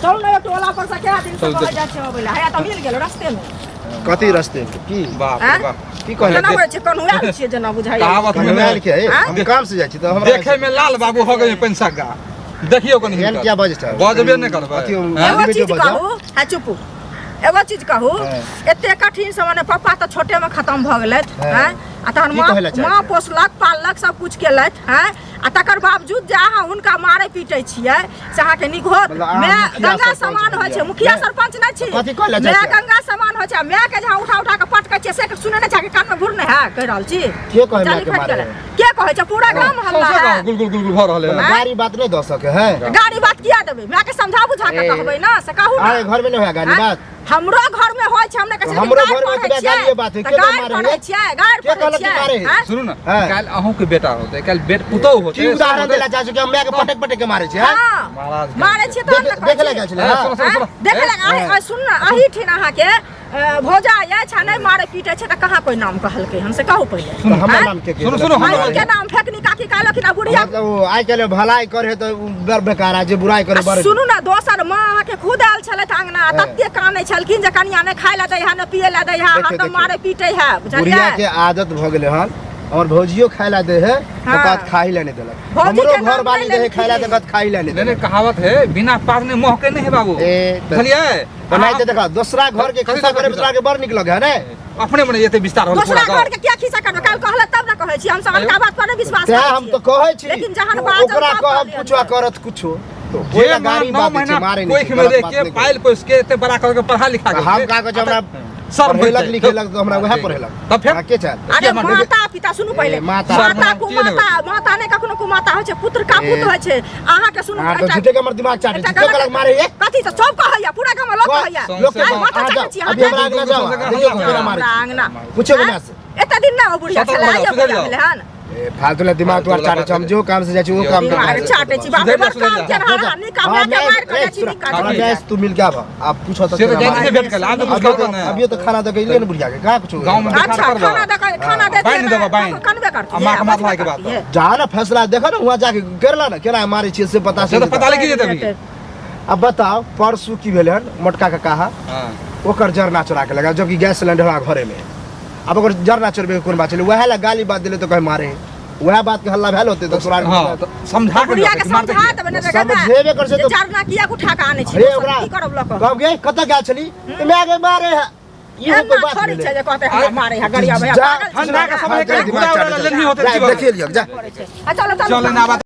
चलू ने एक टोला पर से कए दिन से चल, कहै चल। जाइ छै अबै लए हैया तऽ मिल गेल रस्ते मे। कथी रस्ते में की बाप रे आँय? बाप। की कहले? जेना होइ छै कन्हुआ छियै जेना बुझाइया। कहावत में कन्हैया नहि के हे, आँय? हम काम से जाइ छी तऽ हमरा देखे में लाल बाबू हो गए पैंसग्गा। देखियो कनि एहन हिनकर। किया बजै छै? बजबे नहि करबै। अथी आँय? एगो वीडियो चीज बजाउ। कहू, हा चुपू, एगो चीज कहू। हाँ। एते कठिन से मने पप्पा तऽ छोटे में खत्म भऽ गेलथि। हाँ। हैं? आ तहन की माँ कहै लए चाहै माँ छै? पोसलक पाललक सब कुछ केलथि। हैं? आ तकर बावजूद जे अहाँ हुनका मारै पीटै छियै से अहाँके नीक होत? मतलब अहाँ माय मुखिया गंगा सरपञ्च समान होइ छै। भेलियै। मुखिया नहि। सरपञ्च नहि छी। कथी कहै लए चाहै माय छियै? गंगा समान होइ छै। आ मायके जे अहाँ उठा उठा कऽ पटकै छियै से सुनै नहि छै? अहाँके कानमे भूर नहि है कहि रहल छी? के कहै जाली मायके फाटि मारै गेलै। है? के कहै छै? पूरा गाम हल्ला सौंसे है। गाँव गुल गुल गुल गुल भऽ रहल है। मतलब गाड़ी बात नहि दऽ सकै है? गाड़ी बात किया देबै? मायके समझा बुझा के ए। कहबै ने, से कहू ने। अरे घर में नहीं होया गाड़ी आँय? बात। हमरो घर में होइ छै, हम नहि कहै छी, लेकिन हमरो गारि घर में पढ़ै एतबे छियै, गालिये बात होइ, तऽ के गारि मारै पढ़ै है? छियै, गारि के पढ़ै कहलक कि छियै, मारै है? आँय? सुनू ने। हाँ। काल्हि अहूँके बेटा होतै, काल्हि बेट पुतोहु होतै। की उदाहरण देला चाहै छौ कि हम माय के पटक पटक के मारै छी? हाँ? हाँ। महाराज के मारै छियै तहन ने कहै देख ले छी। गेल छलै, ए, हाँ? सुनो, सुनो, सुनो। आँय? देखे लग हाँ। आहि, सुन ने, अही ठिन अहाँके भौजा अछि आ नहि मारै पीटै छै तऽ कहाँ कोइ नाम कहलकै हन, से कहू पहिले। तऽ हमर आँय? नाम के सुनू, सुनू, हमर अहीँके नाम फेकनी काकी कहलखिन आ बुढ़िया। मतलब ओ आइ काल्हि भलाई करे तऽ उ बड़ बेकार आ जे बुराई करे आ बड़। सुनू ने, दोसर माँ अहाँके खुद आयल छलथि अंगना आ हाँ। तते कानै छलखिन जे कनिया नहि खाय लए दै है, नहि पियै लए दै है, देखियौ, हरदम देखियौ। मारै पीटै है। बुढ़िया बुझलियै? के आदत भऽ गेलै हन। हमर भौजियो खाय ला दे है तऽ हाँ। कहत खाही ला नहि देलक। भौजी हमरो के नाम घर वाली नहि दे है खाय ला तऽ लेलखिन। कहत खाही ला नहि नहीं नहीं देलक। कहावत है, बिना पारने मोह के नहीं है बाबू। ए, तऽ बुझलियै? बनाइ तऽ देखा, दोसरा घर के कथी खिस्सा करे कथी तोरा के बड़ नीक लगे है ने? अपने मने एते विस्तार होल दोसरा पूरा घर के किया खिस्सा करबै? काल्हि कहले तब ने कहै छी। हम सब अनका बात पर नहि विश्वास तें करै हम छियै। तऽ कहै छी लेकिन जहन बाजल ओकरा तब कहब कहलियै। कुछो आ करत कुछो तो जे ओहि ला माँ गाड़ी 9 बात छै महीना मारे नहि कोख छै, में गलत रह बात के नहि। पाल पोस के एते बड़ा करके पढ़ा लिखा के हम का कहै छी, हमरा सर पढ़ेलक लिखेलक तऽ हमरा उएह पढ़ेलक। तब फेर अहाँ के चाहत? अरे किया मारबै? माता पिता सुनू पहिले। ए, माता- माता शर्म कुमाता, माता नहि कखनो कुमाता होइ छै, पुत्र का पुत्र होइ छै। अहाँके सुनू अहाँ तऽ एकटा- झूठे के हमर दिमाग चाटै एकटा छी। के कहलक मारे ये? कथी तऽ सब कहैया, पूरा गाम लोक कहैया। लोक आइ माथा अहाँ चाटै जाउ, छी अहाँ, अभी हमरा अंगना जाउ, देखियौ केना मारै हमरा छी। अंगना। पूछियौ हमरा से। एते दिन ना ओ बुढ़िया सतर्क छलै, भऽ जाउ, आइयो सुधरि बुढ़िया जाउ। भेलै हन। ए, फालतू ला दिमाग तोहर चाटै छै। हम जो काम से जाइ छी ओ काम दिमाग कर। चाटै छी बाप रे, सुधरि जा, बड़ सुधरि काम जा। केनहार आ नीक काम हाँ, मायके मारि कऽ ए, जाइ छी, सुन, नीक काज हमरा करै गैस छी। तू मिल के आबह आ पूछऽ तऽ से तऽ केना जाइ मारै छियै भेट कऽ, आब तऽ कुछ अभियो करबो तऽ ने। अभियो तऽ खाना दऽ के एलियै ने बुढ़िया के, कहाँ कुछो। गाँव में अच्छा करबो। खाना दऽ कऽ खाना दे बान्हि देबऽ, बान्हि। कनबे करतियै आ माँ के बजबे मारलाके बाद। करतियै। जा ने फैसला देखऽ ने, वहाँ जाके करला ने केना मारै छियै से पता से तऽ चलि पता जेतौ। लागि जेतै अभी। अब बताओ परसू की भेलै हन? मोटका के कहा हाँ। ओकर जरना चोरा के लगा, जबकि गैस सिलेंडर हमरा घरे में है। अब ओकर जरना चोरबे के कोन बात छलै? वएह ला गाली बात दिले तऽ कहे मारे है। वएह बात के हल्ला भेल होते तऽ तोरा हाँ, तऽ समझा के बुढ़िया के रखै, मारतै समझा किया? देबै ने तऽ समझेबे कर छै जे तऽ जरना किया उठा कऽ आनै छी अरे दोसर? ओकरा की करब लऽ कऽ? कहब गे कतऽ गेल छली? तऽ माय के मारे है। इहो एना कोई बात थोड़ी भेलै? छै जे कहतै हमरा मारे है, गरिया भैया जा, पागल छी। ठंडा के समय हाँ, के दिमाग घुरा चाटै उड़ा छै। लेनही होतै जा, जीवन। देखिए लियौ जा। करै छै। आ चलो चलो। चल ना बात।